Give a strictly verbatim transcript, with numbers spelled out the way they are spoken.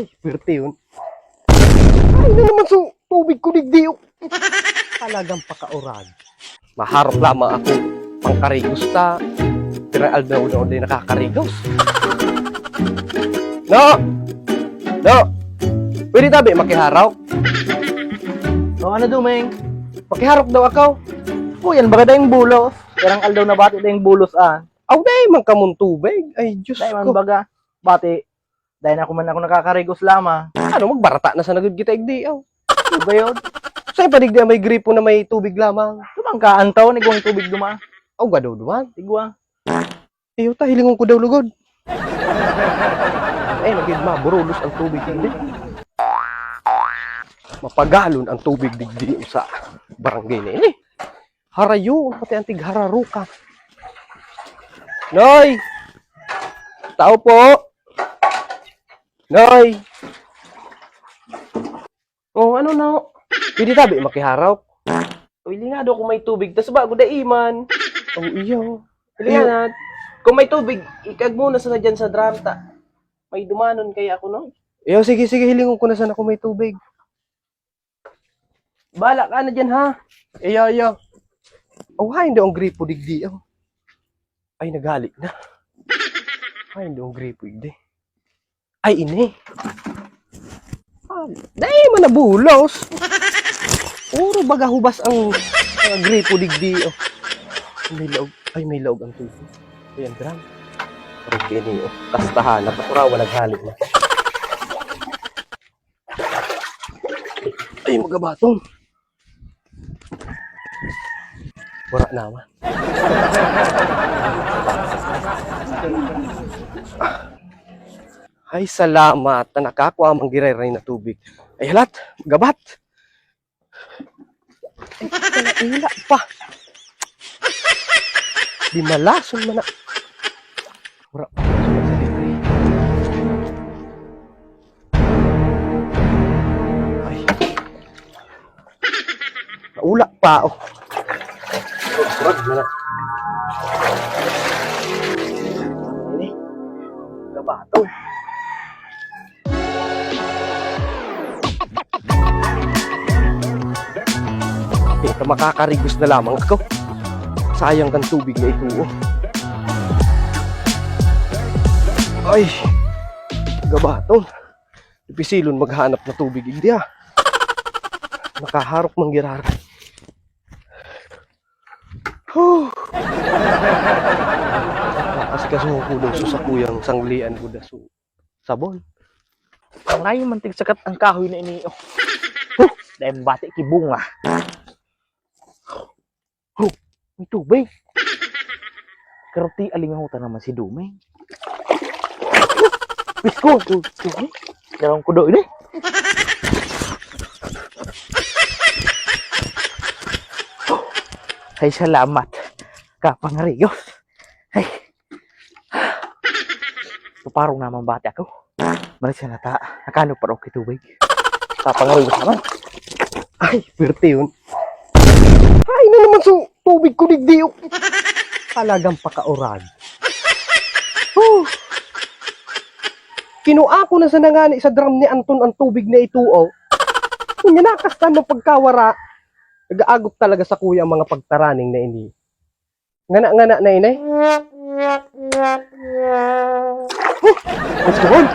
Ay, pwerte yun. Ay, na naman sa tubig ko digdi, oh. Talagang pakaurag. Maharap lamang ako pangkarigos ta. Pero aldaw na ulit nakakarigos. No! No! Pwede tabi makiharap? O, ano, Dumeng? Makiharap daw ako. O, yan, baga dayong bulos. Pirang aldaw na bati dayong bulos, ah. Aw, dai man kamong tubig. Ay, Diyos Dai man ko. Baga, bati. Dai na ako man ako nakakarigos lamang. Ano, magbarata na sa nagud kita igdi, aw. Ano ba yun? Sa'yo pa digdi may gripo na may tubig lamang. Tumang ka, antaw, igwang tubig duma. Aw, gado duman. Igwa. Iyo ta, hilingon ko daw lugod. Eh, nagid maburulos ang tubig, hindi. Mapagalon ang tubig digdi sa barangay na ini. Harayo, pati antig hararuka. Noy! Tao po! Noy! Oh, ano na? Pwede tabi makiharap? Uy, lingado kung may tubig, tas bago daiman. Oh, iyo. Linganat. Kung may tubig, ikag muna sana dyan sa drum ta. May dumanon kaya ako, no? Iyo, sige, sige, hilingon ko na sana kung may tubig. Bala ka na dyan, ha? Iyo, iyo. Oh, hain daw ang gripo digdi, oh. Ay, naghali na. Hain daw ang gripo digdi. Ay, ini. Ah, dai man nabulos. Puro baga hubas ang, ah, gripo digdi, oh. May laog. Ay, may laog ang tubig. Ayan, drum. Parang kini, oh. Kastahan. Nakakurawa, naghali na. Ay, magabaton. Wala naman. Ay, salamat na nakakua man giraray na tubig. Ay, halat, gabat. Ay, wala pa. Di malason man na. Wala pa. Ay. Naula pa, oh. Surag na na. Ini. Gabato. Ito, makakarigos na lamang ako. Sayang kan tubig na ito, oh. Ay, gabato. Dipisilon maghanap na tubig igdi, ah. Nakaharok man giraray. Huh. Asikasuhon ko daw sa sakuyang sanglian ko da su-, sabon. Ang layo man tigsakat ang kahoy na ini, oh. Huh. Dahil bati ki bunga. Huh, may tubig. Karati, alingahutan naman si Dumeng. Pisko, tu-, tubig. Darang ko daw ini. Ay, salamat. Kapangarios. Ay. Paparong naman bati ako. Malis na ta. Nakano pa daw ki tubig. Papangaribos naman. Ay, pwerte yun. Ay, na naman sa tubig ko digdi, oh. Talagang pakaurag. Huh. Kinua ko na sa nangani sa drum ni Anton ang tubig na ito, oh. Unya, nakastan ng pagkawara. Nag-aagop talaga sa kuya ang mga pagtaraning na ini. Ngana-ngana na ini. Huh! Mas tuhod!